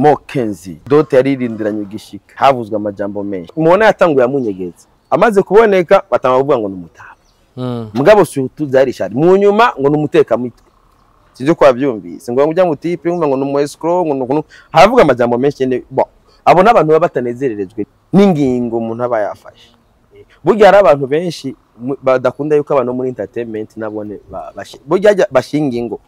Mokenzi dote yaririndiranye igishika, havuzwe amajambo menshi, mubona yatanguye amunyegeza, amaze kuboneka batanga kuvuga ngo numutaba. Mugabo surtout zarishari mu nyuma ngo numuteka mitwe, sinzi ko wavyumvise, ngo ujya mu tipe ngo numu escroc, ngo haravuga amajambo menshi nyene. Bon, abo n'abantu baba batanezererejwe n'ingingo umuntu aba yafashe. Burya hari abantu benshi badakunda yuko abantu muri entertainment nabone burya bashinga ingo,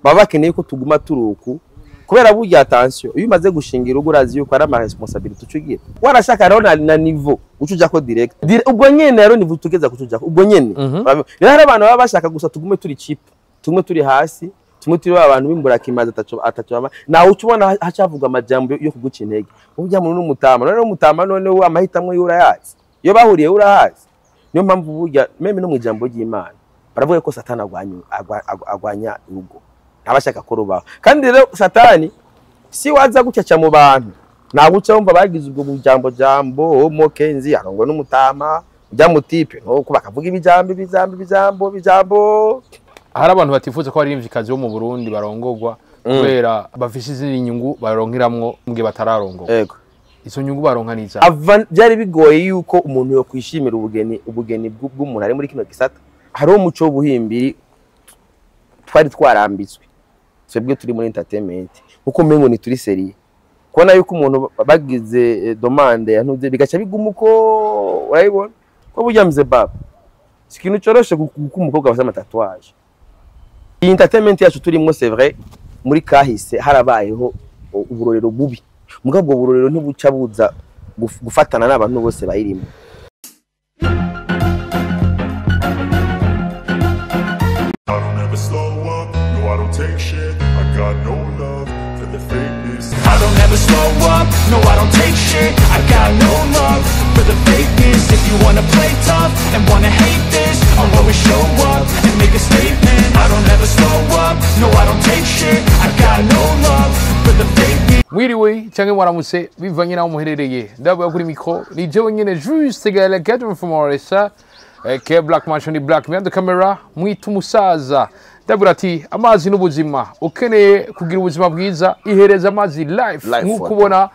baba bakeneye ko tuguma turuku, kubera burya attention, iyo umaze gushingira urugo urazi yuko ari ama responsabilité ucugira, warashaka rero na niveau ucuja ko direct ubwo nyene rero niveau tugeza kucuja ubwo nyene. Rero hari abantu baba bashaka gusa tugume turi cheap, tugume turi hasi, tugume turi abantu bimbura kimaze atacho, nawe ucubona hacavuga amajambo yo kuguca intege, burya muntu n'umutama none umutama none we amahitamwe yurayazi, iyo bahuriye urahazi. Niyo mpamvu burya meme no mu ijambo ry'Imana baravuga ko Satani agwanya urugo, ntabashaka ko rubaho. Kandi rero Satani si waza gucaca mu bantu, naguca wumva bagize ubwo bujambo jambo Mokenzi arongwa n'umutama ujya mu tipe nuko bakavuga ibijambo ibijambo ibijambo ibijambo. Hari abantu batifuza ko abarimvyikazi bo mu Burundi barongogwa kubera bafise izindi nyungu baronkiramwo mugihe batararongogwa. Yego, izo nyungu baronka niza byari bigoye yuko umuntu yo kwishimira ubugeni bw'umuntu ari muri kino gisata. Hari umuco w'ubuhimbiri twari twarambitswe twebwe turi muri entertainment, kuko mengo ni turi serie, kubona yuko umuntu bagize demande ya ntuze bigaca biguma uko urayibona ko burya mze baba ikintu coroshe kuko umukobwa afite amatatuwaje. Iyi entertainment yacu turimo, c'est vrai, muri kahise harabayeho uburorero bubi, mugabo ubwo burorero ntibuca buza gufatana n'abantu bose bayirimo. I don't ever slow up, no I don't take shit. I got no love for the fakeness. If you wanna play tough and wanna hate this, I'll always show up and make a statement. I don't ever slow up, no I don't take shit. I got no love for the fakeness. Mwiriwe canke mwaramutse bivanye naho muherereye, ndavuga kuri micro ni jewe nyene juste gale Gadron from Oresa ke Black Mansion Black behind the camera mwita umusaza. Ndabura ati amazi n'ubuzima, ukeneye kugira ubuzima bwiza ihereza amazi life, nkuko ubona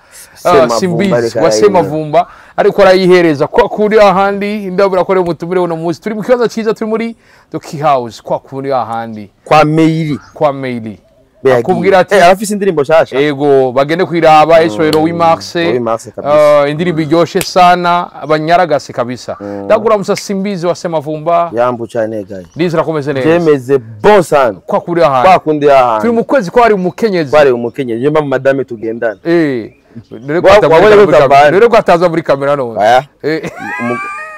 Simbizi wa Semavumba ariko arayihereza kwa kuri ahandi. Ndabura ko ari umutumire uno munsi turi mu kibazo cyiza, turi muri The Key House kwa kuri ahandi kwa Meili, kwa Meili akubwira ati arafise indirimbo shasha, yego bagende kwiraba eshoero w'imarse, indirimbo iryoshe sana abanyaragase kabisa. Ndagura musa Simbizi wa Semavumba yambu cyane gaye ndizira komeze neza jemeze bon sana kwa kuri ahandi, kwa kundi ahandi turi mu kwezi kwa ari umukenyezi, kwa ari umukenyezi niyo mpamvu madame tugendana rero ko ataza muri kamera none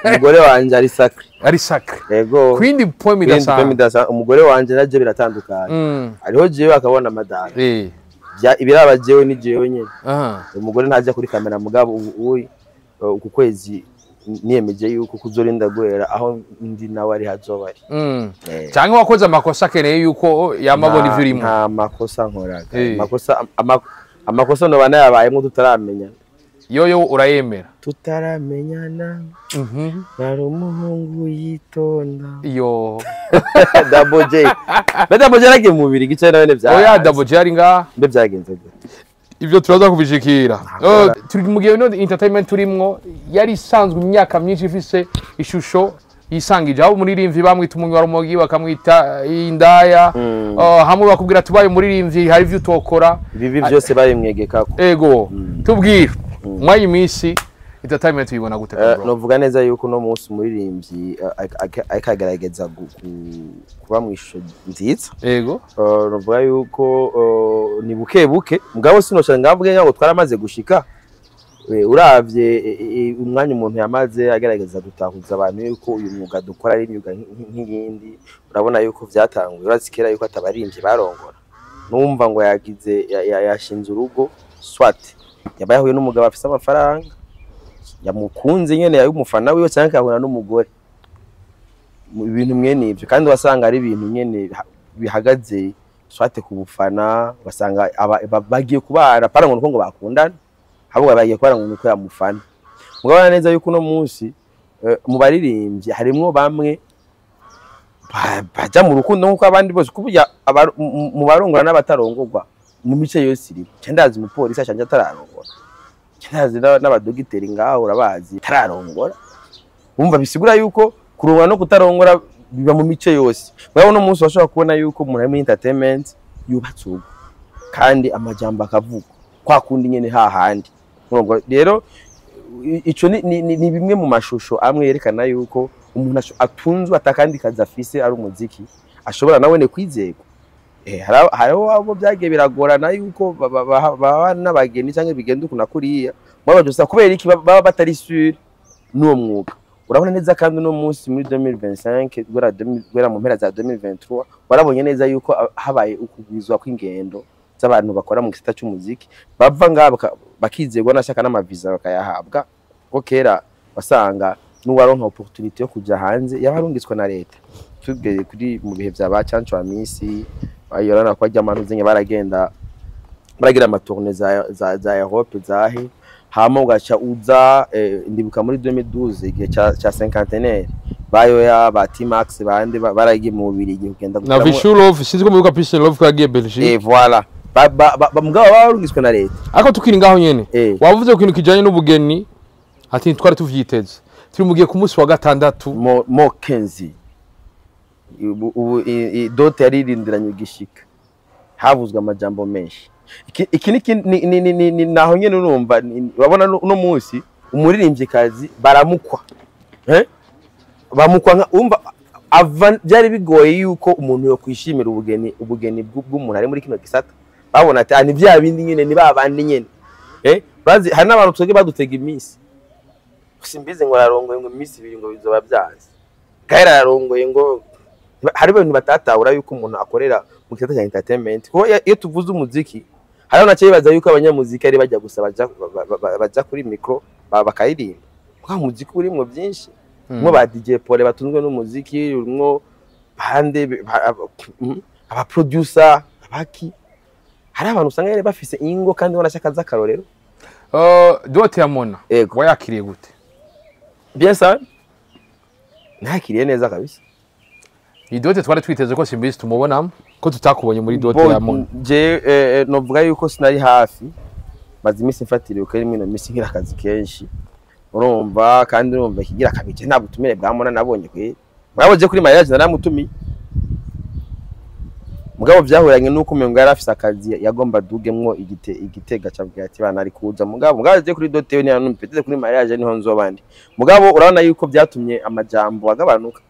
umugore wanje ari sacre, ari sacre yego kwindi poem idasa umugore wanje naje biratandukanye, ariho jewe akabona madame ibiraba jewe ni jewe nyene. Umugore ntajya kuri kamera, mugabo ubu uku kwezi niyemeje yuko kuzorinda guhera aho ndi nawe ari hazoba ari cyangwa wakoze amakosa akeneye yuko yamabona ivyo urimo. Nta makosa nkoraga, amakosa no bana yabayemo tutaramenya. Yoyo urayemera tutaramenyana, nari umuhungu yitonda iyo Double J mbe Double J aragiye mu mubiri gice nawe bya oya Double J ari nga mbe byagenze gute ivyo turaza kubishikira. Turi mu gihe no entertainment turimwo yari isanzwe imyaka myinshi ifise ishusho yisangije, aho umuririmvyi bamwita umunywarumogi bakamwita indaya, hamwe bakubwira tubaye umuririmvyi hari ivyo utokora, ibibi byose bayimwegekako. Ego tubwira mwayi minsi entertainment uyibona gute bro? Novuga neza yuko no munsi umuririmbyi akagerageza kuba mu ishusho nziza. Yego novuga yuko ni buke buke, mugabo sinosha ngavuge ngo twaramaze gushika. Uravye umwanya umuntu yamaze agerageza gutahuza abantu yuko uyu mwuga dukora ari imyuga nk'iyindi, urabona yuko vyatanguye, urazikera yuko atabarimvyi barongora, numva ngo yagize yashinze urugo swat yaba yahuye n'umugabo afise amafaranga yamukunze nyene yayumufana wiwe cyangwa akahura n'umugore, ibintu mwene ivyo. Kandi wasanga ari ibintu nyene bihagaze swate ku bufana, wasanga bagiye kubara para ngo nuko ngo bakundana, ahubwo bagiye kubara ngo nuko yamufana. Mugabana neza yuko uno munsi mu baririmbyi harimwo bamwe baja mu rukundo nkuko abandi bose, kuburya mu barongora n'abatarongorwa Mu mice yose irimo. Nca ndazi umupolisi ashanje atararongora, nca ndazi n'abadogiteri ngaho urabazi atararongora. Wumva bisigura yuko kurongora no kutarongora biba mu mice yose. Murabona uno munsi washobora kubona yuko umuntu ari muri entertainment yubatse urugo, kandi amajambo akavugwa kwa kundi nyene hahandi. Urumva rero ico ni bimwe mu mashusho amwe yerekana yuko umuntu atunzwe atakandi kazi afise ari umuziki, ashobora nawe kwizegwa. Hariho abo byagiye biragorana yuko baba n'abageni cyangwa bigenda uku na kuriya, mwabaje gusa kubera iki baba batari sûr n'uwo mwuga. Urabona neza kandi uno munsi muri 2025 guhera mu mpera za 2023, warabonye neza yuko habaye ukugwizwa kw'ingendo z'abantu bakora mu gisata cy'umuziki, bava ngaha bakizegwa n'ashaka n'amaviza bakayahabwa. Kuko kera wasanga n'uwaronka opportunité yo kuja hanze yaba arungitswe na leta. Tugeye kuri mu bihe vya ba Canco wa Misi bayorana ko ajya amantu zenye, baragenda baragira ama tournées za Europe zahe, hama ugaca uza ndibuka muri 2012 igihe ca cinquantenaire, bayoya ba T-Max bande baragiye mu Bubiligi kugenda na gutaramo. Vichou Love, sinzi ko mubibuka Peace and Love ko yagiye Belgique. Voilà, mugabo baba barungitswe na leta. Ariko tukiri ngaho nyene, wavuze ku kintu kijanye n'ubugeni, ati ntitwari tuvyiteze. Turi mu gihe ku munsi wa gatandatu Mo Kenzi ubu dot yaririndiranye igishika, havuzwe amajambo menshi. Iki ni naho nyene urumva urabona uno munsi umuririmvyikazi baramukwa, bamukwa nka umva ava. Byari bigoye yuko umuntu yo kwishimira ubugeni bw'umuntu ari muri kino gisata. Babona ati: "Ah, ni bya bindi nyene, ni ba bandi nyene." Bazi hari n'abantu twebwe badutega iminsi, simbizi ngo ararongoye, ngo iminsi 2 ngo bizoba byanze, kandi ararongoye. Ngo hari ibintu batatahura yuko umuntu akorera mu gisata cya entertainment. Kuko iyo tuvuze umuziki, hariho nacyo bibaza yuko abanyamuziki ari bajya gusa baja kuri micro bakaririmba. Kuko umuziki urimwo byinshi, mwo ba DJ Paul batunzwe n'umuziki, urimwo bande aba producer abaki. Hari abantu usanga nyene bafise ingo kandi banashaka z'akarorero. Dot ya Mona Ego. wayakiriye gute? Bien ça, nakiriye neza kabisa. Ni dot twari twiteze ko Simbizi tumubonamo, ko tutakubonye muri dot Bo, ya Mona. Je novuga yuko sinari hafi, maze iminsi mfatiriwe ko rimwe na minsi ngira akazi kenshi, urumva. Kandi urumva ikigira kabije, nta butumire bwa Mona nabonye kweri. Mugabo je kuri mariage naramutumiye, mugabo vyahuranye nuko umengo yari afise akazi yagomba dugemwo igitega, cabwira ati bana ari kuza. Mugabo je kuri dot yo ntiyanumpe, kuri mariage niho nzoba ndi. Mugabo urabona yuko byatumye amajambo agabanuka.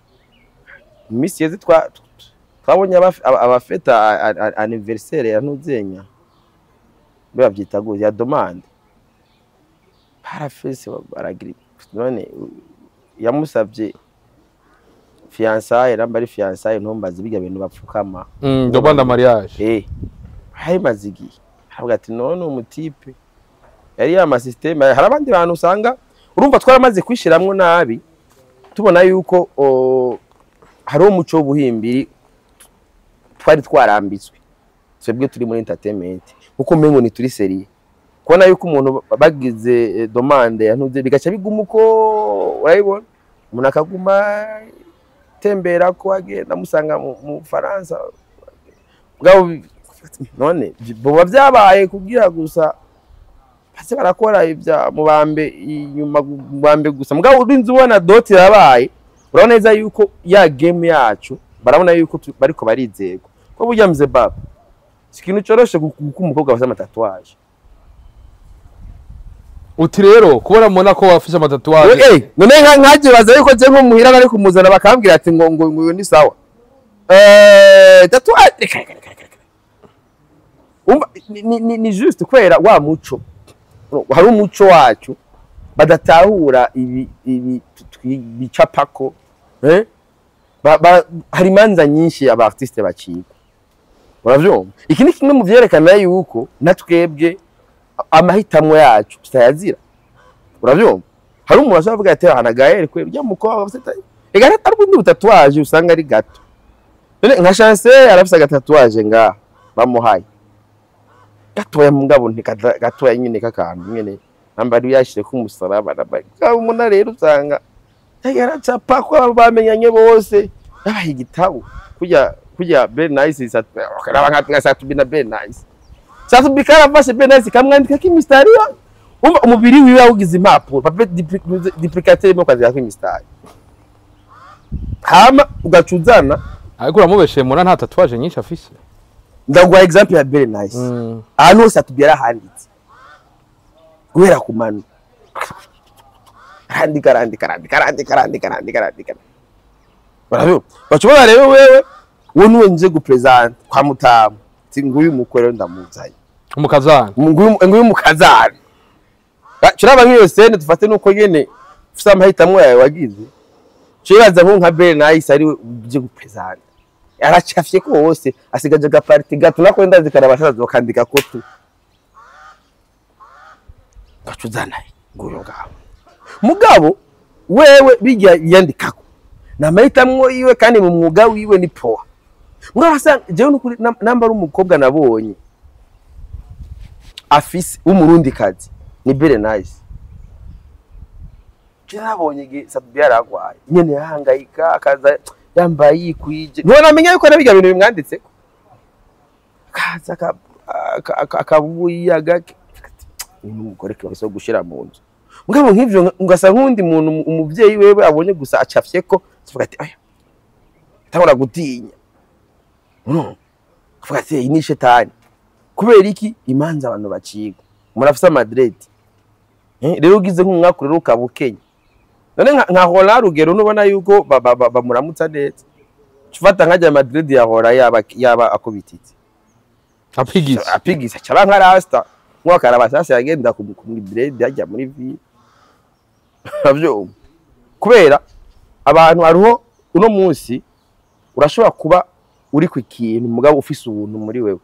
Mu minsi yeze twabonye abafeta anniversaire ya ntuzenya, babyita gute, ya demande, barafese baragira. None yamusabye fiançailles, namba ari fiançailles, ntumbaze bijya bintu bapfukama. Demande mariage. Harimaze igihe aravuga ati none umu type yari ya système. Hari abandi bantu usanga urumva twaramaze kwishiramwo nabi, tubona yuko hari umuco w'ubuhimbiri twari twarambitswe twebwe turi muri entertainment, kuko umengo ni turi sérieux. Kubona yuko umuntu bagize demande ya ntuze bigaca biguma uko, urabibona, umuntu akaguma tembera ko agenda musanga mu Faransa. Mugabo none boba byabaye kugira gusa base barakora ibya mubambe inyuma mubambe gusa. Mugabo urinze ubona dot yabaye, urabona neza yuko ya game yacu barabona yuko bariko barizegwa. Ko burya mze baba si ikintu coroshe kuko umukobwa afite ama tatouages. Uti rero kubona mubona ko wafise ama tatouages. None nkaje baza yuko je nko muhira bari kumuzana bakambwira ati ngo uyu ni sawa, tatouage, reka reka reka reka. Umva ni juste kubera wa muco, hari umuco wacu badatahura ibi bicapako. Hari imanza nyinshi aba artiste bacikwa, uravyumva. Iki ni kimwe mu vyerekana yuko na twebwe amahitamwo yacu tutayazira, uravyumva. Hari umuntu ashobora kuvuga ati hana Gaël kwe urya mukobwa afite ega atari ubundi bu tatouage usanga ari gato. None nka Chance arafise aga tatouage ngaha bamuhaye gatoya, mugabo gatoya nyine kakantu nyene namba ari yashire ku musaraba namba. Umuntu rero usanga yaracapa ko bamenyanye bose yabaye igitabo kurya Ben Nice, akaraba nka Satubi na Ben Nice. Sat-B karafashe Bernice kamwandikako imisitari yo umva umubiri wiwe awugize impapuro, papier duplicateur imwe ukandikako imisitari, hama ugaca uzana. Ariko uramubesheye, Mona nta tatouage nyinshi afise. Ndaguha exemple ya Bernice. Ahantu hose Sat-B yarahanditse, guhera ku mano arandika, arandika, arandika, arandika, arandika, arandika, arandika. Barabibona, bacubona rero wewe we niwe nje gupresenta kwa mutamu, ati nguyu mukwe rero ndamuzanye. Umukazana. Nguyu mukazana. Curaba nk'iyo scène, dufate nuko nyene ufise amahitamwo yawe wagize, cibaza nko nka Bernice ari we uje gupresenta, aracafye ko wose asigaje agaparti gato nako ndazi karabashaza bakandika ko tu gacuzana nguyo ngaho. Mugabo wewe bijya yandikako ni amahitamwo yiwe, kandi mu mwuga wiwe ni poa. Mugabo asanga jewe nukuri namba ari umukobwa nabonye afise w'umurundikazi ni Bernice. Je nabonye igihe Sat-B yaragwaye nyene yahangayika, akaza yambaye yikwije, ntiwanamenya yuko ari bijya bintu bimwanditseko, akaza akabuya gake uyu ni umugore kabisa wo gushira mu nzu. Mugabo nk'ivyo ngasa nk'undi muntu umuvyeyi wewe abonye gusa acafye ko avuga ati aya tangura gutinya, no avuga ati iyi ni shetani. Kubera iki? Imanza abantu bacigwa murafise ama dreads. Rero ugize nk'umwaka rero ukaba ukenya none nka Hora rugero nubona yuko bamuramutsa neza, ufata nkajya ama dreads ya Hora yaba akubititse. Apigise. Apigisa caba nka rasta nk'akarabasasi yagenda ku dread yajya muri ville. Uravyumva, kubera abantu hariho uno munsi urashobora kuba uri ku kintu mugabo ufise ubuntu muri wewe,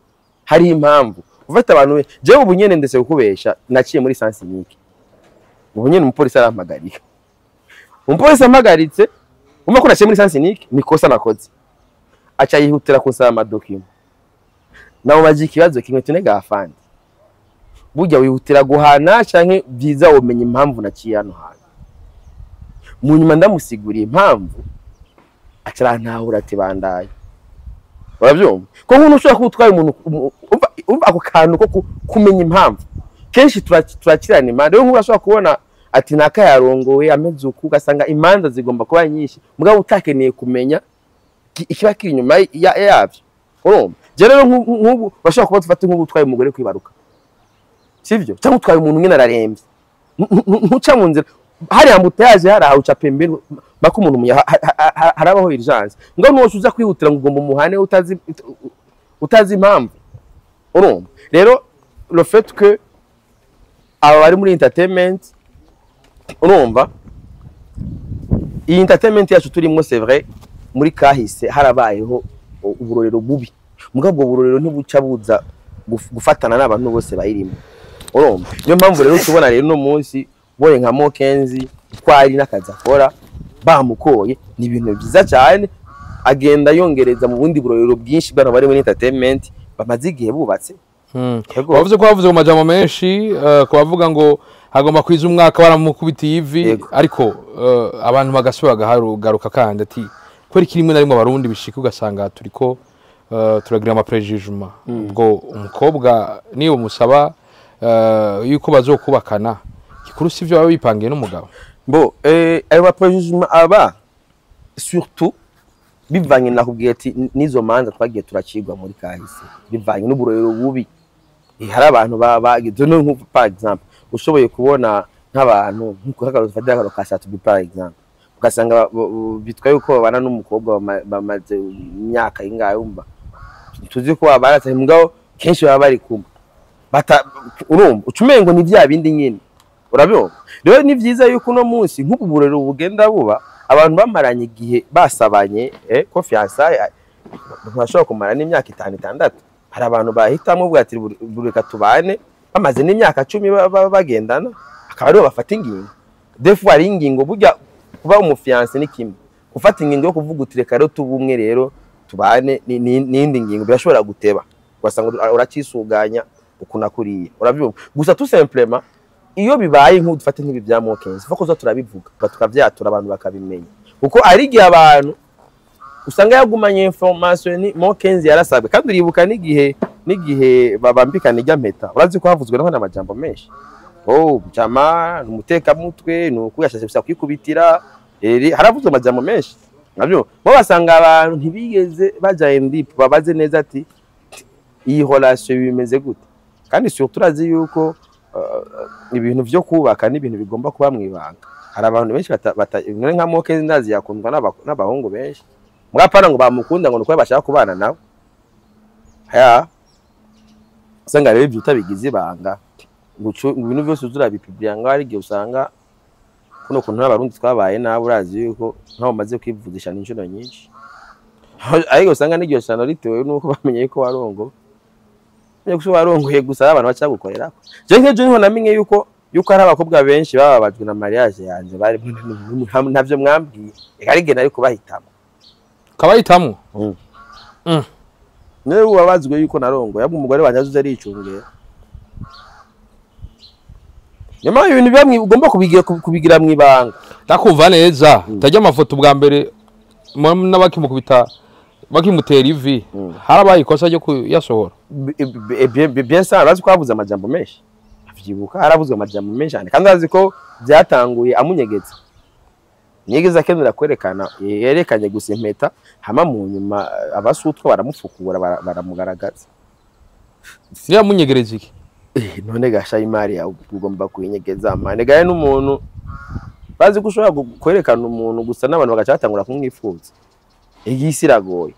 hari impamvu ufata abantu jewe ubu nyene ndetse kukubesha naciye muri sens unique. Ubu nyene umupolisi arampagarika, umupolisi ampagaritse umva ko naciye muri sens unique, ni kosa nakoze, aca yihutira kunsaba ama documents. Namubaje ikibazo kimwe tune gafandi, burya wihutira guhana canke byiza womenya impamvu naciye hano hantu? Mu nyuma ndamusiguriye impamvu, aca arantahura ati bandaye. Urabyumva ko nk'umuntu ushobora kuba utwaye umuntu umva ako kantu ko kumenya impamvu kenshi turakirana imanza. Rero nk'ubu urashobora kubona ati naka yarongowe ameze uku, ugasanga imanza zigomba kuba nyinshi, mugabo utakeneye kumenya ikiba kiri inyuma yabyo. Urumva je rero nk'ubu urashobora kuba dufate nk'ubu utwaye umugore kwibaruka, sivyo? Cyangwa utwaye umuntu nyine ararembye, ntuca mu nzira hariya mutayaje hari uca pembeni bako umuntu harabaho urgence ngo nuwo uza kwihutira ngo ugomba umuhane utazi impamvu. Urumva rero le fait que aba bari muri entertainment, urumva iyi entertainment yacu turimo, c'est vrai muri kahise harabayeho uburorero bubi, mugabo ubwo burorero ntibuca buza gufatana n'abantu bose bayirimo. Urumva niyo mpamvu rero tubona rero uno munsi boye nka Mokenzi ko ari n'akazi akora bamukoye, ni ibintu byiza cyane, agenda yongereza mu bundi burorero bwinshi bw'abantu bari muri entertainment bamaze igihe bubatse. Yego. Wavuze ko bavuze mu majambo menshi, ku bavuga ngo hagomba kwiza umwaka baramukubitiye ivi. Yego. Ariko abantu bagasubira bagaharugaruka kandi ati kubera iki rimwe na rimwe abarundi bishika ugasanga turiko turagira ama préjugement? Ubwo umukobwa niyo musaba yuko bazokubakana, gikuru sivyo baba bipangiye n'umugabo? Bo ayo ma préjugement aba surtout bivanye nakubwiye ati n'izo manza twagiye turacigwa muri kahise, bivanye n'uburorero bubi. Hari abantu bagize no nko par exemple ushoboye kubona nk'abantu nkuko akarorero dufatira akarorero ka Sat-B par exemple, ugasanga bitwa yuko babana n'umukobwa bamaze imyaka ingahe, wumva tuzi ko babaratse, mugabo kenshi baba bari kumwe bata urumva ucumengo ni bya bindi nyine. Urabibona rero ni byiza yuko uno munsi nk'ubu burero bugenda buba abantu bamaranye igihe basabanye ko fiançailles ntibashobora kumara n'imyaka 5, 6. Hari abantu bahitamo bwa ati reka tubane bamaze n'imyaka 10 bagendana, akaba aribo bafata ingingo. Des fois hari ingingo, burya kuba umu fiancé ni kimwe, gufata ingingo yo kuvuga uti reka rero tube umwe rero tubane n'indi ngingo birashobora guteba, ugasanga uracisuganya uku kuriya. Urabyumva gusa tout simplement iyo bibaye nk'ubu dufate nk'ibi bya Mokenzi ko zo turabivuga tukavyatura abantu bakabimenya, kuko ari igihe abantu usanga yagumanye information ni Mokenzi yarasabwe, kandi uribuka n'igihe n'igihe babambikana ijya mpeta, urazi ko havuzwe naho n'amajambo menshi. Oh, jama n'umutekamutwe nuko yashashe gusa kwikubitira, haravuzwe amajambo menshi. Nabyo bo basanga abantu ntibigeze baja in deep, babaze neza ati iyi relation bimeze gute. Kandi surtout urazi yuko ibintu vyo kubaka n'ibintu bigomba kuba mwibanga. Hari abantu benshi nka Mokenzi ndazi yakundwa n'abahungu benshi, mugapana ngo bamukunda ngo nuko bashaka kubana nawe. Haya usanga rero ibyo utabigize ibanga, ibintu byose uzurabipibira ngo hari igihe usanga kuno kuntu n'abarundi twabaye nabi, urazi yuko nkaho umaze kwivuzisha n'inshuro nyinshi, ariko usanga n'iryo shano ritewe nuko bamenye yuko warongo gusa warongoye gusa abantu bacagukorera. Je nk'ejo niho namenye yuko hari abakobwa benshi bababajwe na mariage yanje, bari ntavyo mwambwiye, reka ari gena ariko bahitamo kabahitamwo. Niwe wabazwe yuko narongo yabwo umugore wanje azuze aricungera. Nyama ibintu bamwe ugomba kubigira mwibanga. Ndakumva neza tajya amafoto bwa mbere n'abakimukubita bakimutera ivi, harabaye ikosa ryo kuyasohora. Bien ça, urazi ko habuze amajambo menshi, avyibuka harabuze amajambo menshi cyane, kandi urazi ko byatanguye amunyegeza, nigeze akenera kwerekana, yerekanye gusa impeta, hama mu nyuma abasutwa baramufukura baramugaragaza. Yamunyegereje iki? None gasha imari yawe ugomba kuyinyegeza mane gaye n'umuntu bazi ko ushobora kwerekana umuntu gusa n'abantu bagacatangura kumwifuza. Iyi iragoye,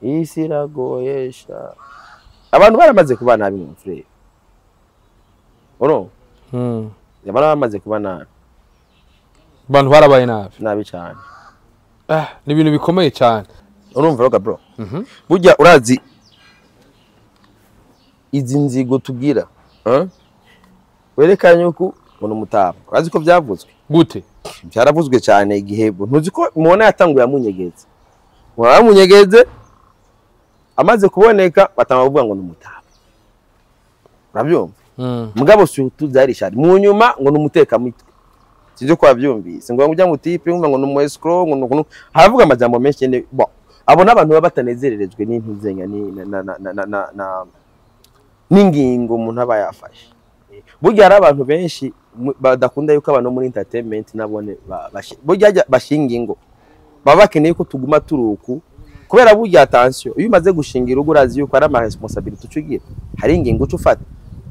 iyi iragoye sha. Abantu baramaze kuba nabi mu frere. Oro? Abantu baramaze kuba nabi. Abantu barabaye nabi. Nabi cyane. Ni ibintu bikomeye cyane. Urumva roga bro. Burya urazi izi nzigo tugira, werekanye uko ngo numutaba. Urazi ko byavuzwe. Gute? Byaravuzwe cyane igihe ntuzi ko mubona yatanguye amunyegeze. Mwamunyegeze amaze kuboneka batanga kuvuga ngo numutaba. Urabyumva? Mugabo surtout zarishari. Mu nyuma ngo numutekamutwe. Sinzi ko wabyumvise. Ngo ujya mu tipe ngo numu escrow ngo haravuga amajambo menshi nyene. Bon, abo n'abantu baba batanezererejwe n'intuzenya ni na na na na na n'ingingo umuntu aba yafashe. Burya hari abantu benshi badakunda yuko abantu muri entertainment nabone burya bashinga ingo, baba bakeneye ko tuguma turuku, kubera burya attention iyo umaze gushingira urugo urazi yuko ari ama responsibility ucugira, hari ingingo uca ufata,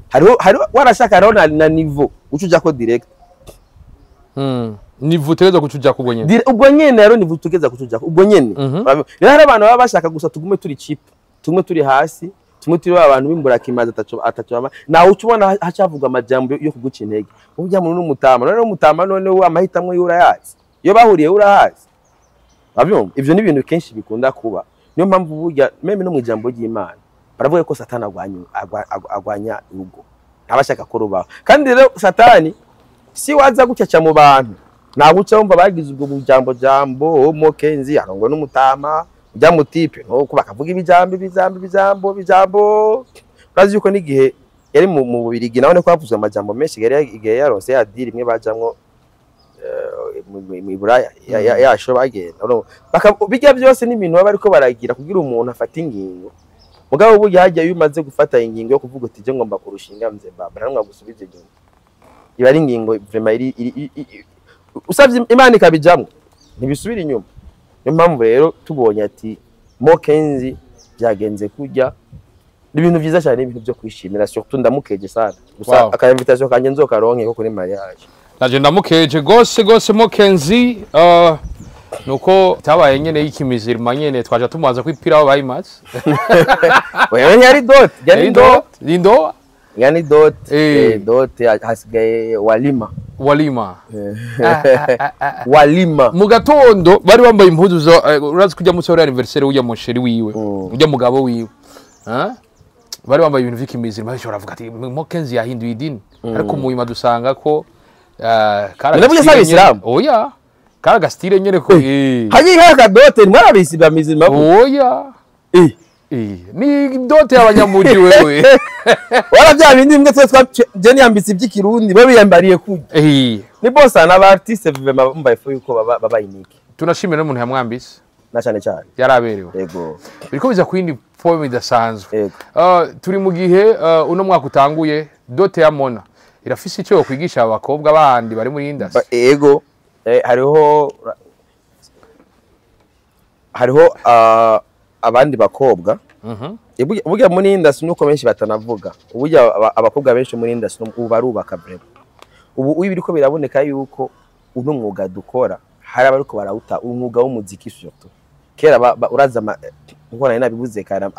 hariho warashaka hariho na niveau uca ujako direct. Niveau utegeza kucuja kubwo nyene, ubwo nyene rero niveau utegeza kucuja ubwo nyene. Rero hari abantu baba bashaka gusa tugume turi cheap, tugume turi hasi, tumwe turi abantu bimbura kimaze atacho nawe ucubona hacavuga amajambo yo kuguca intege. Urya muntu n'umutama, none umutama none we amahitamwe yurayazi, iyo bahuriye urahazi. Abyumva ivyo ni ibintu kenshi bikunda kuba. Niyo mpamvu burya meme no mu ijambo ry'Imana baravuga ko Satani agwanya urugo, ntabashaka ko rubaho. Kandi rero Satani si waza gucaca mu bantu, ntabwo uca wumva bagize ubwo bujambo jambo Mokenzi arongwe n'umutama ujya mu tipe nuko bakavuga ibijambo ibijambo ibijambo ibijambo. Urazi yuko n'igihe yari mu Bubirigi nawe ko havuzwe amajambo menshi, yari igihe yaronse ya deal imwe bajamwo mu Buraya yasho bagenda bijya byose n'ibintu baba ariko baragira kugira umuntu afata ingingo. Mugabo burya hajya iyo umaze gufata ingingo yo kuvuga uti je ngomba kurushinga mze baba ntamwa gusubiza inyuma, iba ari ingingo vraiment iri usavye Imana ikabijamwo ntibisubira inyuma. Niyo mpamvu rero tubonye ati Mokenzi byagenze kujya, ni ibintu byiza cyane, ibintu byo kwishimira, surtout ndamukeje sana. Gusa aka invitation kanje nzokaronke ko kuri mariage. Naje ndamukeje gose gose Mokenzi, nuko tabaye nyene y'ikimizirima nyene twaje tumubaza kwipira aho bayimaze. Oya yari dot, yari dot, lindo, yani dot, dot hasigaye walima. Walima. Walima. Mu gatondo bari bambaye impuzu zo urazi kujya munsi anniversaire ujya musheri wiwe, ujya mugabo wiwe. Bari bambaye ibintu vy'ikimizirima, bashobora baravuga ati Mokenzi yahinduye idini. Ariko mu nyuma dusanga ko kara oya kara gastire nyene ko hagiye kaka dote mwarabisiba mizima. Oya ni dote y'abanyamuji wewe. Wala bya bindi mwe twe je niyambitse iby'ikirundi bo biyambariye kujya. Ni bosa n'aba artiste vraiment bambaye fo yuko baba unique. Tunashimira n'umuntu yamwambise. Na cyane cyane Yaraberewe. Yego. Biriko biza ku yindi forme idasanzwe. Yego. Turi mu gihe uno mwaka utanguye, dot ya Mona irafise icyo kwigisha abakobwa bandi bari muri industry. Ego, hariho abandi bakobwa. Burya muri industry nuko benshi batanavuga, burya abakobwa benshi muri industry ubu barubaka vraiment. Ubu biriko biraboneka yuko uno mwuga dukora hari abariko barawuta, umwuga w'umuziki surtout. Kera uraza nkuko nari nabivuze kare,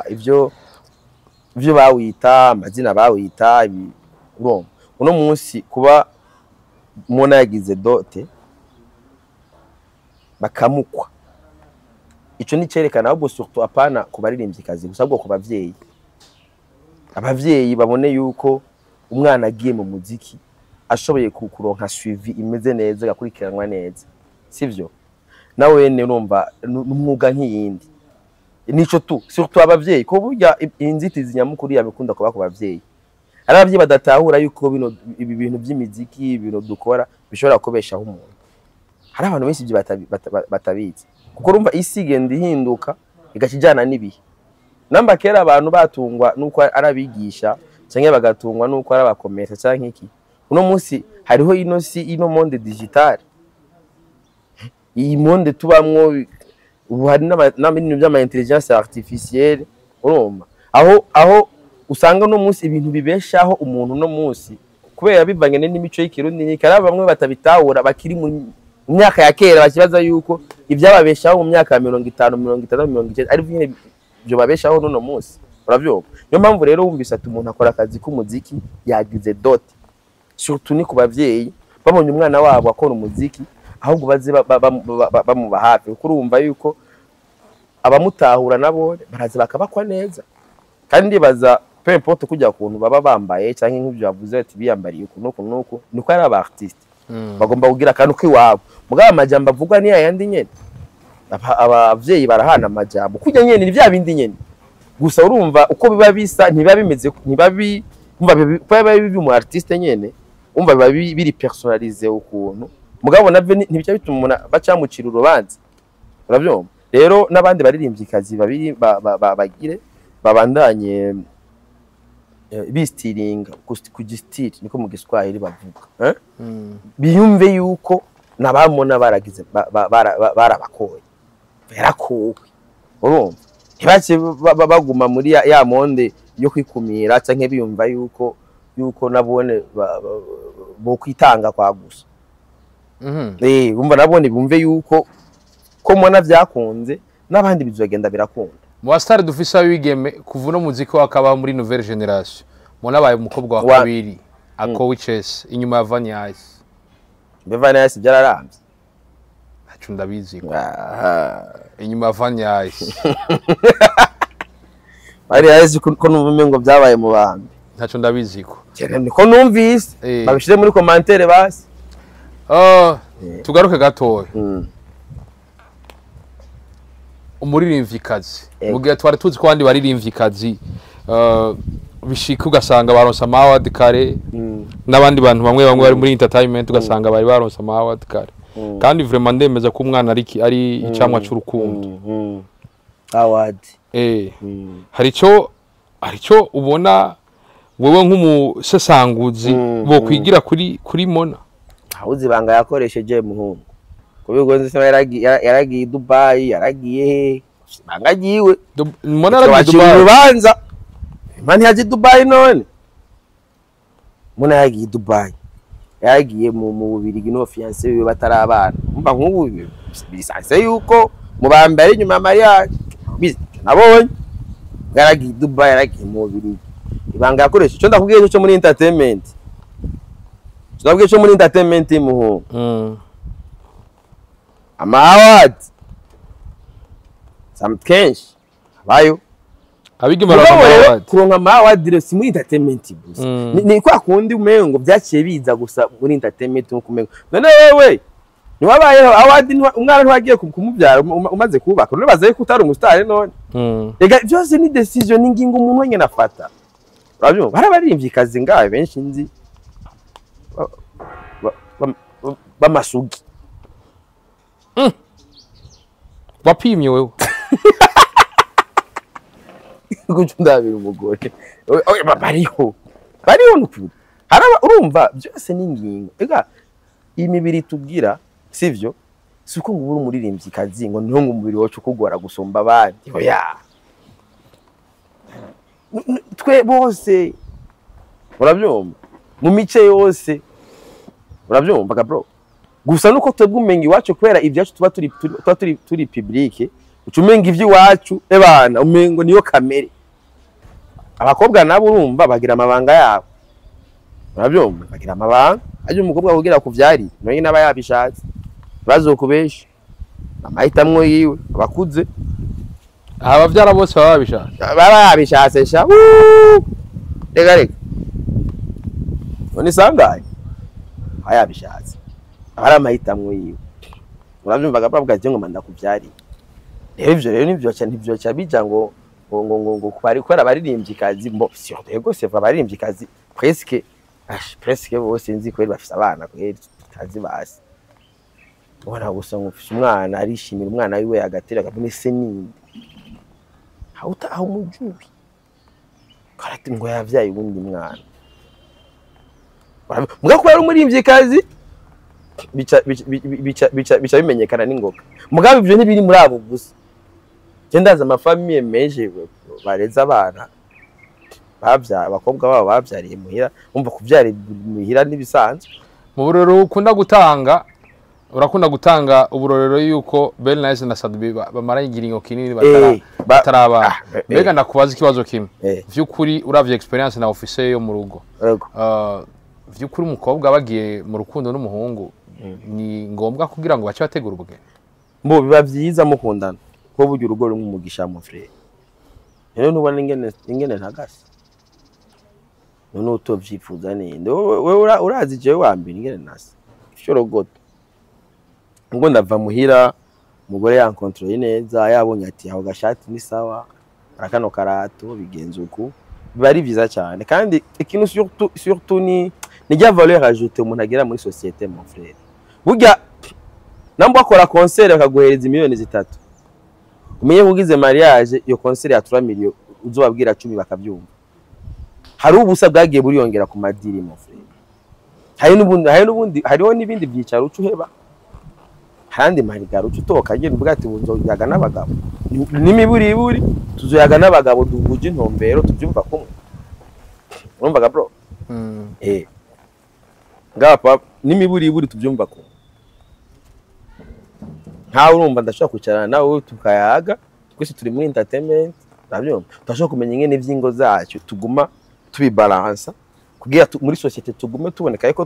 ivyo bawita, amazina bawita, urumva uno munsi kuba Mona yagize dot bakamukwa, ico ni cerekana ahubwo surtout apana ku baririmvyikazi gusa, ahubwo ku bavyeyi. Abavyeyi babone yuko umwana agiye mu muziki ashoboye kuronka suivi imeze neza, agakurikiranwa neza, sivyo? Nawe wene urumva n'umwuga nk'iyindi. Nico tu surtout abavyeyi, ko burya inzitizi nyamukuru yabikunda kuba ku bavyeyi. Hari abavyeyi badatahura yuko bino ibi bintu by'imiziki, ibintu dukora, bishobora kubeshaho umuntu. Hari abantu benshi ibyo batabizi, kuko urumva isi igenda ihinduka, igaca ijana n'ibihe. Namba kera abantu batungwa nuko ari abigisha, canke bagatungwa nuko ari abakomesa canke iki, uno munsi hariho ino si, ino monde digital, iyi monde tubamwo ubu. Hari n'ibintu by'ama intelligence artificielle. Urumva aho usanga uno munsi ibintu bibeshaho umuntu uno munsi, kubera bivanye n'imico y'Ikirundi n'iki, hari bamwe batabitahura, bakiri mu myaka ya kera, bakibaza yuko ibyababeshaho mu myaka ya 50, 60, 90 ari byo nyene byo babeshaho n'uno munsi. Uravyumva? Niyo mpamvu rero wumvise ati umuntu akora akazi k'umuziki yagize dot, surtout ni ku bavyeyi babonye umwana wabo akora umuziki, ahubwo baze bamuba hafi, kuko urumva yuko abamutahura nabo baraza bakabakwa neza. Kandi ndibaza peu importe kujya kuntu baba bambaye cyangwa nk'ibyo bavuze ati biyambariye uku n'uku n'uku, niko ari aba artiste bagomba kugira akantu k'iwabo. Mugabo amajambo avugwa ni yayandi nyene. Abavyeyi barahana amajambo kujya nyene, ni vya bindi nyene gusa. Urumva uko biba bisa, ntibiba bimeze, ntiba bi umva biba biri mu artiste nyene, umva biba biri personnalisé ukuntu. Mugabo navyo ntibica bituma umuntu bacamucira urubanza. Uravyumva? Rero n'abandi baririmvyikazi babiri bagire babandanye bistiringa kujistiri, niko mu Giswahili bavuga, eh? Biyumve yuko nabamona baragize barabakoye, yarakowe. Urumva ntibace baguma muri ya monde yo kwikumira, canke biyumva yuko nabone bo kwitanga kwa gusa. Umva, nabone bumve yuko ko mubona vyakunze, n'abandi bizogenda birakunda. Mu basitari dufise abigeme kuva uno muziki wakaba muri nouvelle génération, mubona abaye umukobwa wa kabiri akowe icese inyuma ya Vania Ice. Mbe Vania Ice byararamvye? Ntaco ndabizi ko. Aha. Inyuma ya Vania Ice. Vania Ice ko numva umengo byabaye mu bantu. Ntaco ndabizi ko. Niko numvise. Babishire muri commentaire basi. Tugaruke gatoya. Umuririmvyikazi, mu gihe twari tuzi ko abandi baririmvyikazi bishika ugasanga baronse ama award kare, n'abandi bantu bamwe bamwe bari muri entertainment ugasanga bari baronse ama award kare. Kandi vraiment ndemeza ko umwana ari icamwa c'urukundo. Award. Hari ico ubona wewe nk'umusesanguzi bokwigira kuri Mona? Awuzi ibanga yakoresheje muhungu, kubera nzi se yaragiye i Dubai, yaragiye he, ibanga ryiwe. Mona yaragiye Wacira Dubai? Urubanza Mona ntiyaje i Dubai none? Mona yaragiye i Dubai, yaragiye mu Bubirigi n'uwo fiancé wiwe batarabana. Umva, nk'ubu bisanzwe yuko mu ba mbere inyuma ya mariage nabonye yaragiye i Dubai, yaragiye mu Bubirigi. Ibanga yakoresha, icyo ndakubwiye cyo muri entertainment, icyo ndakubwiye cyo muri entertainment muhungu, ama award some kenshi abayo. Abigeme Mugabo baronka ama rero award. Kuronka ama award rero si muri entertainment gusa. Ni kwa kundi umengo byaciye biza gusa muri entertainment, nkuko umengo none wewe ntiwabayeho award, umwana ntiwagiye kumubyara umaze kubaka, none baza yuko utari umusitari none? Ega byose ni décision, ni ingingo umuntu wenyine afata. Urabyumva? Hari abaririmvyikazi ngawe benshi nzi b'amasugi. Wapimye wewe? Guca ndabira umugore. Oya, bariho, bariho nukuri. Haraba, urumva byose ni ingingo. Ega imibiri tubwira sivyo, si uko ngo uri umuririmvyikazi ngo niho ngo umubiri wacu ukugora gusumba abandi. Oya, twe bose, urabyumva, mu mice yose, urabyumva ga bro. Gusa nuko twebwe umenga iwacu, kubera ibyacu tuba turi public, uca umenga ivy'iwacu ebana umengo niyo kamere. Abakobwa nabo urumva bagira amabanga yabo, urabyumva, bagira amabanga. Aje umukobwa kugira kuvyari nawe naba yabishatse, bazokubesha amahitamwo yiwe abakuze. Abavyara bose baba babishaka? Baba yabishatse sha. Wuuu! Reka reka, none sangaye aba yabishatse, aba ari amahitamwo yiwe, urabyumva, agapavuga ati ngo manda kuvyari. Rero ivyo rero nivyo ntivyoca bija ngo kwari kubera abaririmbyi mbo sio. Yego, c'est vrai, abaririmbyi presque, ash, presque bose nzi kweri bafise abana kweri tutazi basi. Ubona gusa ngo ufise umwana, arishimira umwana wiwe, agatera akabona ese ninde hauta aho umujuwi karati ngo yavyaye uwundi mwana. Muga kubera umuririmvyikazi bica bimenyekana n'ingoga. Mugabo ivyo ntibiri muri abo gusa. Je ndazi ama famille menshi bareze abana bavya abakobwa babo bavyariye muhira. Umva, kuvyara muhira n'ibisanzwe. Mu burorero ukunda gutanga, urakunda gutanga uburorero yuko Bell Nice na Sadbi bamaranye igiringo kinini batarabana. Ah. Mbega ndakubaza ikibazo kimwe. Eh. Vy'ukuri uravye experience na office yo mu rugo, Yego. Vy'ukuri umukobwa bagiye mu rukundo n'umuhungu, ni ngombwa kugira ngo bace bategura ubugeni? Mbo biba vyiza mukundana, kuko burya urugo rumwe umugisha, mon frère. Rero ntubona ingene ntagase? None utovyifuza ninde? Wewe urazi jewe wa mbere ingene nasa ifyorogoto ngo ndava muhira umugore yankontroye neza, yabonye ati aho gashati ni sawa, arakano karato bigenze uku, biba ari vyiza cyane. Kandi ikintu surtout ni rya valeur ajoutée umuntu agira muri société, mon frère. Burya namba wakora concert bakaguhereza miliyoni 3, umenye ko ugize mariage iyo concert ya 3 millions uzobabwira 10 bakabyumva. Hari ubusa bwagiye buriyongera ku madiri, mon frère. Hari n'ubundi hariho n'ibindi byicaro uca uheba, handi marigara uca utoka agenda uvuga ati uzoyaga n'abagabo n'imiburiburi, tuzoyaga n'abagabo duhuje intumbero, tubyumva kumwe. Urumvaga bro? Eh, ngapa n'imiburiburi tubyumva kumwe. Nkawe urumva ndashobora kwicarana nawe tukayaga, twese turi muri entertainment, urabyumva, turashobora kumenya ingene ivy'ingo zacu tuguma tubibalansa kugira muri société tugume tuboneka, ariko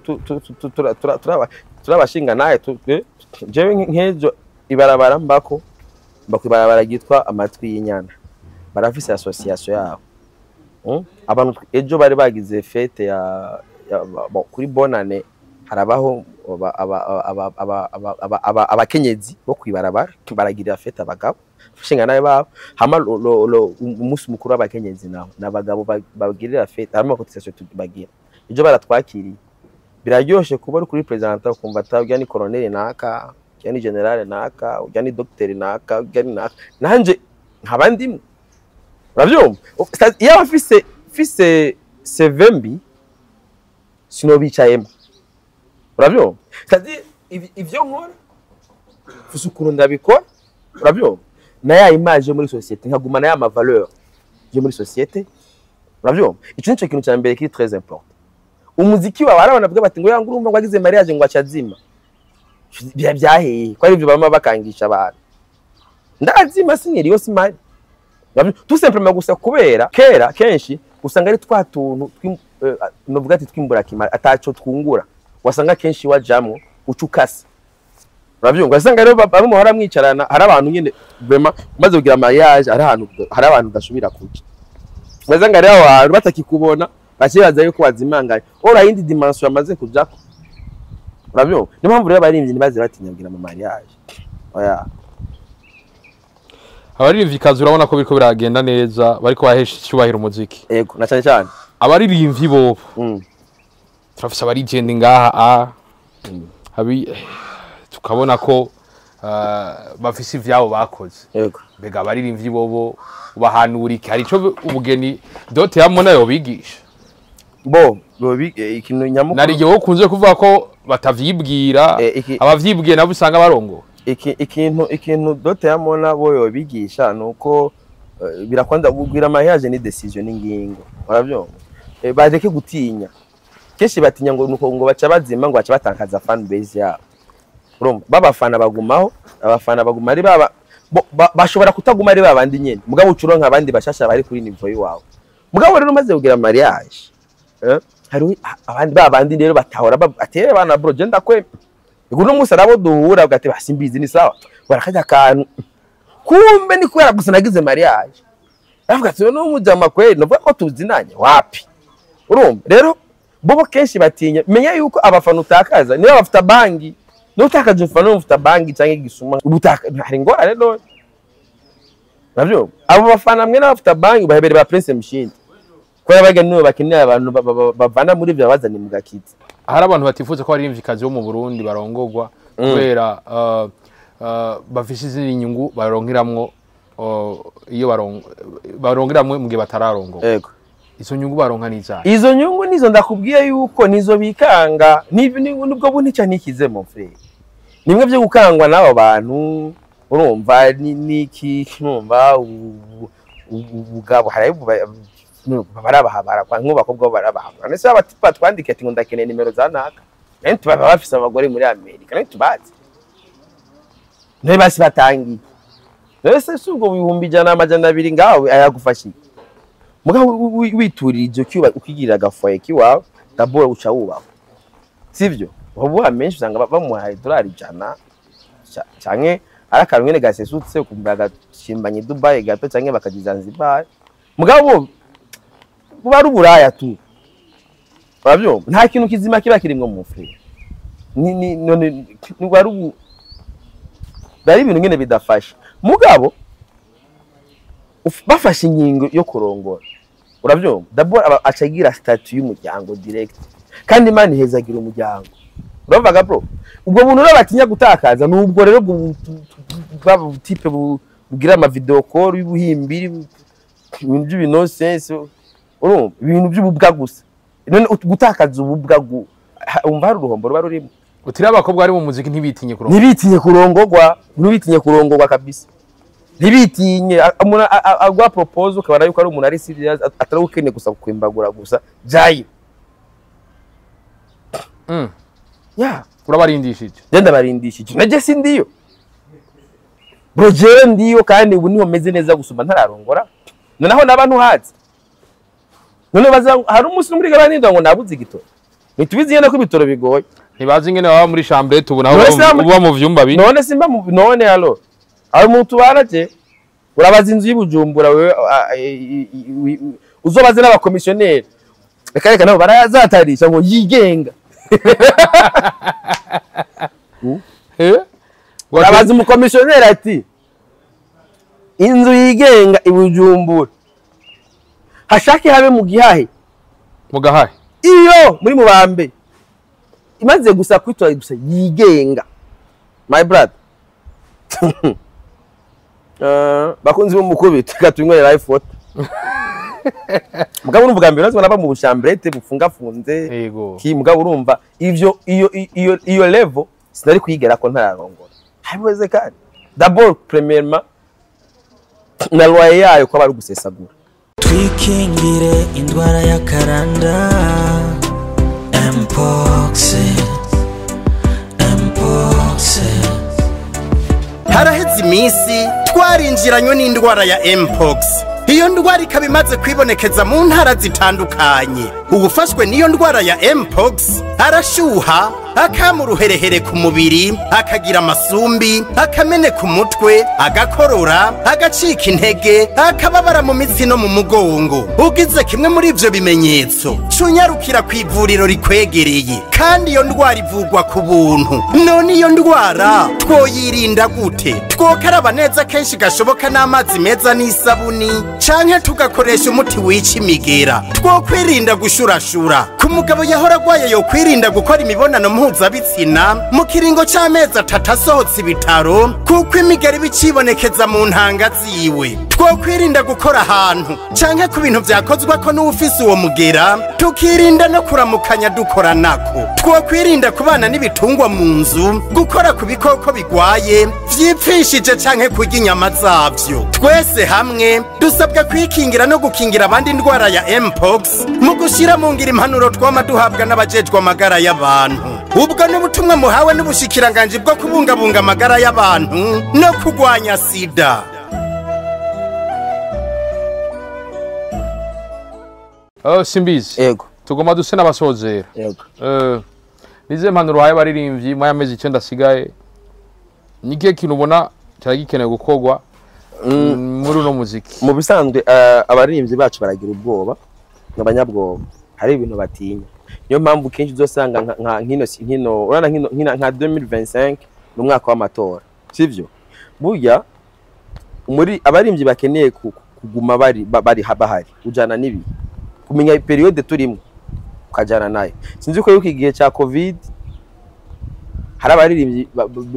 turabashinga naye jewe nk'ejo ibarabara mbako mba kw'ibarabara ryitwa Amatwi y'Inyana, barafise association yabo. Abantu ejo bari bagize fête ya bon, kuri bonane harabaho abakenyezi bo kwibarabara baragirira fête abagabo shinga nawe babo. Hama umunsi mukuru w'abakenyezi naho n'abagabo bagirira fête, harimo cotisation bagira. Ejo baratwakiriye, biraryoshe kuba uri kuri president ukumva ati ujya ni colonel naka, ujya ni général naka, ujya ni docteur naka, ujya ni naka, nanje nkaba ndimwe, uravyumva. Iyo aba mfise CV mbi sinobicayemo, uravyumva. C'est-à-dire ivyo nkora mfise ukuntu ndabikora, uravyumva, na ya image yo muri société, nkagumana ya ma valeur yo muri société, uravyumva. Ico nico kintu ca mbere kiri très important. Umuziki wawe, hari abantu bavuga bati ngo yanga urumva ngo agize mariage ngo acazima. Byaheye ko ari ibyo bama bakangisha abantu. Ndazima sinkiriyo simari. Tout simplement gusa kubera kera kenshi usanga ari twa tuntu novuga ati twimburakimara ataco twungura, wasanga kenshi wajamwo uca ukase, uravyumva. Wasanga rero bamwe muhora mwicarana, hari abantu nyene vraiment umaze kugira mariage hari ahantu hari abantu udashobora kuja, wasanga rero aho hantu batakikubona, bakibaza yuko wazimanganye ora yindi dimension yamaze kujako, uravyumva. Niyo mpamvu rero abaririmbyi ntibaze batinya kugira ama mariage, oya. Abaririmvyikazi urabona ko biriko biragenda neza, bariko bahesha icyubahiro umuziki. Ego, na cyane cyane. Abaririmbyi bobo, turafise abarigende ngaha a abi, tukabona ko Bafise ivyabo bakoze. Yego. Mbega abaririmbyi bobo ubahanura iki? Hari ico ubugeni dot ya Mona yobigisha? Bo ikintu nyamukuru nari igihe ukunze kuvuga ko batavyibwira, abavyibwiye nabo usanga barongo. Ikintu dot ya Mona bo yobigisha nuko birakwanza kugwira mariage ni decision n'ingingo, uravyumva? Bareke gutinya. Kenshi batinya ngo nuko ngo baca bazima, ngo baca batankaza fan base yabo. Urumva babafana bagumaho, abafana baguma ari baba bashobora kutaguma ari babandi nyene, mugabo ucuronka abandi bashasha bari kuri niveau yiwawe. Mugabo rero umaze kugira mariage, hari abandi babandi rero batahora ateye bana bro je ndakwe. Uno munsi arabo duhura ugati basimbizi ni sawa, barakajya akantu kumbe ni kubera gusa nagize mariage. Avuga ati no mujama kweli navuga ko tuzinanye wapi. Urumva rero bobo kenshi batinya, menya yuko abafana utakaza niba bafita bangi, nutakaje ufana ufita bangi cyangwa igisuma ubutaka hari ngorane none. Navyo abo bafana mwe n'abafita bangi bahebere ba Prince Mshindi, kubera baga nibo bakeneye abantu bavana muri byo bazanye mu gakitsi. Hari abantu batifuza ko abaririmbyi bo mu Burundi barongogwa kubera bafise izindi nyungu baronkeramwo, iyo baronkeramwo mu gihe batararongogwa. Yego. Izo nyungu baronka nizahe? Izo nyungu nizo ndakubwiye yuko nizo bikanga, nibwo buntica nikize mon frère. Nimwe byo gukangwa n'abo bantu, urumva niki numva ubugabo hari barabahabara kwa nk'ubakobwa barabahabara. Nese abatipa twandike ati ngo ndakeneye nimero za naka. Nari tubaba bafise abagore muri Amerika, nari tubazi. Nari basi batangiye. Nese si ubwo 100,200 ngawe ayagufashije. Mugabo witurira ivyo cyuba ukigira agafoye kiwawe, d'abord uca wubaho. Sivyo? Ubu amenshi usanga bamuhaye $100 canke ari akantu nyene gasesutse ukumva gashimbanye Dubai gato canke bakaji Zanzibar. Mugabo buba ari uburaya tu. Uravyumva? Nta kintu kizima kiba kirimwo mu frère. Ni none ni bari ibintu nyene bidafasha. Mugabo bafashe ingingo yo kurongora. Uravyumva? D'abord acagira statut y'umuryango direct. Kandi Imana ihezagira umuryango. Uravuga bro? Ubwo buntu rero batinya gutakaza nubwo rero bwa type bugira ama video call y'ubuhimbiri, ibintu by'ibinonsense, urumva? Ibintu by'ububwa gusa. None gutakaza ububwa umva hari uruhombo ruba rurimo. Utira abakobwa ari mu muziki ntibitinye kurongorwa. Ntibitinye kurongorwa, ntibitinye kurongorwa kabisa. Ntibitinye umuntu agwa propose ukabona yuko ari umuntu ari serious, atari ukeneye gusa kwimbagura gusa jayi. Ya, urabarindishije. Genda barindishije. Naje sindiyo. Bro jewe ndiyo kandi ubu niho meze neza gusumba ntararongora. Noneho nabantu hazi. None baza hari umunsi muri gabanindo ngo nabuze igitoro. Nitubizi yene ko ibitoro bigoye. Ntibazi ingene baba muri chambre tubona uba mu vyumba bine. None simba none allo. Ari umuntu baraje urabaza inzu y'Ibujumbura wewe uzobaze n'abakomissionnaire. Reka reka nabo barazatarisha ngo yigenga. Urabaza umukomissionnaire ati inzu yigenga Ibujumbura hashake habe mu gihahe mu gahahe iyo muri mubambe imaze gusa kwitwa gusa yigenga my brother. Bakunzi b'umukubito katunywera life water. Mugabo urumva mbere nabwo naba mu bushambrete bufungafunze. Yego. Ki mugabo urumva ivyo iyo level sinari kwigera ko ntararongora. Habiweze kandi. D'abord premièrement na loyer yayo ko bari gusesagura. Twikingire indwara ya karanda Mpox, Mpox. Haraheze iminsi twarinjiranywe n'indwara ya Mpox. Iyo ndwara ikaba imaze kwibonekeza mu ntara zitandukanye. Uwufashwe n'iyo ndwara ya Mpox arashuha, akama uruherehere ku mubiri, akagira amasumbi, akameneka umutwe, agakorora, agacika intege, akababara mu mitsi no mu mugongo. Ugize kimwe muri ivyo bimenyetso, cunyarukira ku ivuriro rikwegereye. Kandi iyo ndwara ivurwa ku buntu. None iyo ndwara twoyirinda gute? Twokaraba neza kenshi gashoboka n'amazi meza n'isabuni, canke tugakoresha umuti wica imigera. Twokwirinda gushurashura. Ku mugabo yahora agwaye yo kwirinda gukora imibonano mpuzabitsina mu kiringo c'amezi 3 asohotse ibitaro, kuko imigera iba icibonekeza mu ntanga ziwe. Twokwirinda gukora ahantu canke ku bintu vyakozwako n'uwufise uwo mugera, tukirinda no kuramukanya dukoranako. Twokwirinda kubana n'ibitungwa mu nzu, gukora ku bikoko bigwaye vyipfishije canke kurya inyama zavyo. Twese hamwe dusabwa kwikingira no gukingira abandi indwara ya Mpox mu gushira mu ngiro impanuro twama duhabwa n'abajejwe amagara y'abantu. Ubwo n'ubutumwa muhawe n'ubushikiranganji bwo kubungabunga amagara y'abantu no kugwanya sida. Simbizi. Yego. Tugomba duse n'abasozera. Yego. Nize mpanuro haye baririmbyi mu amezi 9 asigaye. N'ikihe kintu ubona cyari gikenewe gukorwa muri uno muziki? Mu bisanzwe abaririmbyi bacu baragira ubwoba, n'abanyabwoba. Hari ibintu batinya. Niyo mpamvu kenshi uzosanga nka nkino urana nkino nka 2025 n'umwaka w'amatora. Sivyo? Burya muri abaririmbyi bakeneye kuguma bari bahari ujana nibi. Kumenya periode turimo ukajana nayo. Sinzi ko yuko igihe cya Covid hari abaririmbyi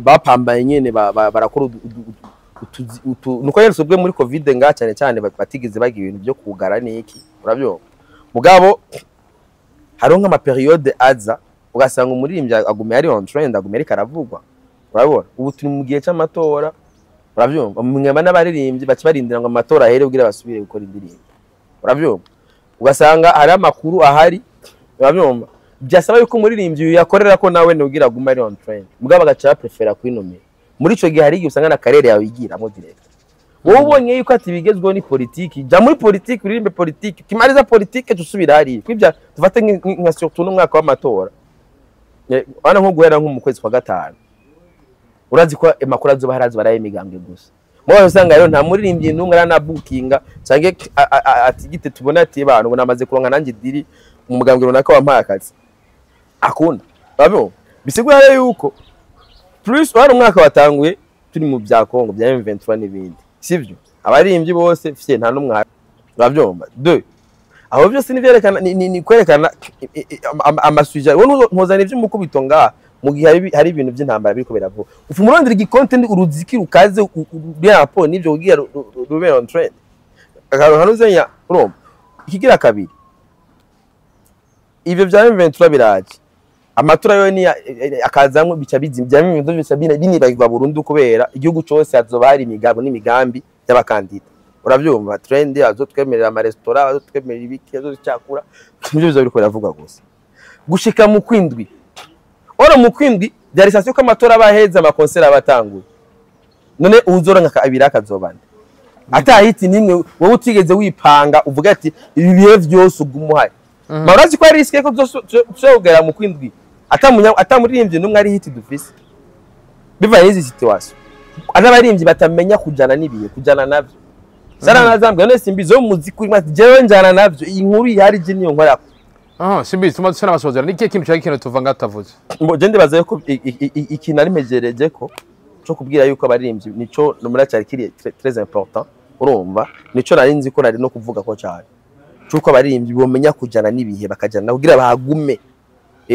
bapambaye nyene barakora nuko yari sobwe muri Covid nga cyane cyane batigeze bagira ibintu byo kugara niki urabyumva. Mugabo hariho nk'ama periode aza ugasanga umuririmbyi agume ari on trend, agume ari karavugwa. Urabona ubu turi mu gihe cy'amatora, urabyumva, mwema n'abaririmbyi baci barindira ngo amatora ahere kugira basubire gukora indirimbo. Urabyumva, ugasanga hari amakuru ahari, urabyumva, byasaba yuko umuririmbyi yakorera ko nawe nugira aguma ari on trend, mugabo agaca prefera kwinomera. Muri ico gihe hari igihe usanga na karere yawe igiramo direct. Wowe ubonye yuko ati bigezweho ni politiki, jya muri politiki uririmbe politiki, kimariza politiki tusubira hari. Kwibya tufate nka surtout n'umwaka w'amatora. Ana nko guhera nko mu kwezi kwa 5. Urazi ko amakuru azoba harazi baraye imigambwe gusa. Mwowe usanga rero nta muririmbyi n'umwe arana bookinga canke ati gite tubona ati abantu ngo namaze kuronka nanjye diri mu mugambwe runaka wampaye akazi. Akunda. Babo bisigura rero yuko plus wari umwaka watanguye turi mu bya Kongo bya M23 n'ibindi. Sivyo? Abaririmbyi bose fye nta numwe bavyumva. 2 aho byose ni byerekana ni kwerekana amasuja. Wowe ntozana ivy'umukubito ngaha mu gihe hari ibintu by'intambara biriko biravuga. Ufu murondera igicontent uruziki rukaze bien rapport n'ivyo ugiye rube on trend. Akantu urumva. Ikigira kabiri. Ivyo bya M23 biraje. Amatora yo ni akazamwe bica bizimya bya M23 bica binibagirwa burundu kubera igihugu cyose azoba hari imigabo n'imigambi y'abakandida. Uravyumva trend azotwemerera ama restaurant azotwemerera ibiki azocyakura nivyo bizo biriko biravuga gusa. Gushika mu kwindwi. Ora mu kwindwi byari station ko amatora abaheza amakonsera abatanguye. None uzora nka abira akazobana. Atahiti nimwe wowe utigeze wipanga uvuga ati ibi bihe byose ugumuhaye. Marazi ko ari risk ko byogera mu kwindwi. Atamuririmbye numwe ari hiti dufise. Biva n'izi situation. Anabaririmbyi batamenya kujana nibiye kujana navyo. Sara nazambwe none Simbizi wo muziki uri mwati jewe njana navyo inkuru ihari je niyo nkora. Simbizi tuma dusana basozera ni kihe kintu cyari kintu tuva ngatavuze. Mbo je ndibaza yuko ikintu ari mejereje ko cyo kubwira yuko abaririmbyi nico numara cyari kiri très important urumva nico nari nzi ko nari no kuvuga ko cyane. Cuko abaririmbyi bomenya kujana nibihe bakajana kugira bahagume.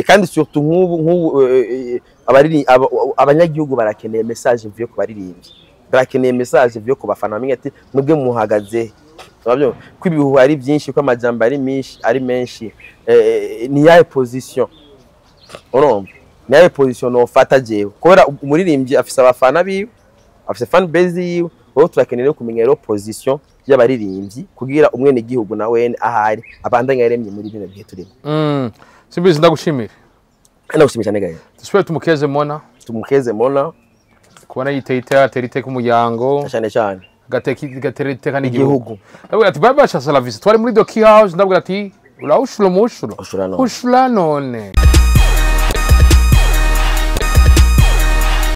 Kandi surtout nk'ubu abanyagihugu barakeneye message mvuye ku baririmbyi. Barakeneye message mvuye ku bafana bamenye ati mwebwe muhagaze. Urabyo ko ibihuha ari byinshi ko amajambo ari menshi ari menshi ni yahe position. Urumva ni yahe position no fata jewe kubera umuririmbyi afise abafana biwe afise fan base yiwe, wowe turakeneye kumenya rero position y'abaririmbyi kugira umwene gihugu na wene ahari abandanya yaremye muri bino bihe turimo. Simbizi ndagushimira. Ndagushimira cyane gaye. Dusubire tumukeze Mona. Tumukeze Mona kubona yiteye atera iteka umuryango cyane cyane. Gatera iteka n'igihugu. Ndabwira ati baba bashasa la visi twari muri Doki House ndabwira ati uraushura mushuro. Ushura none.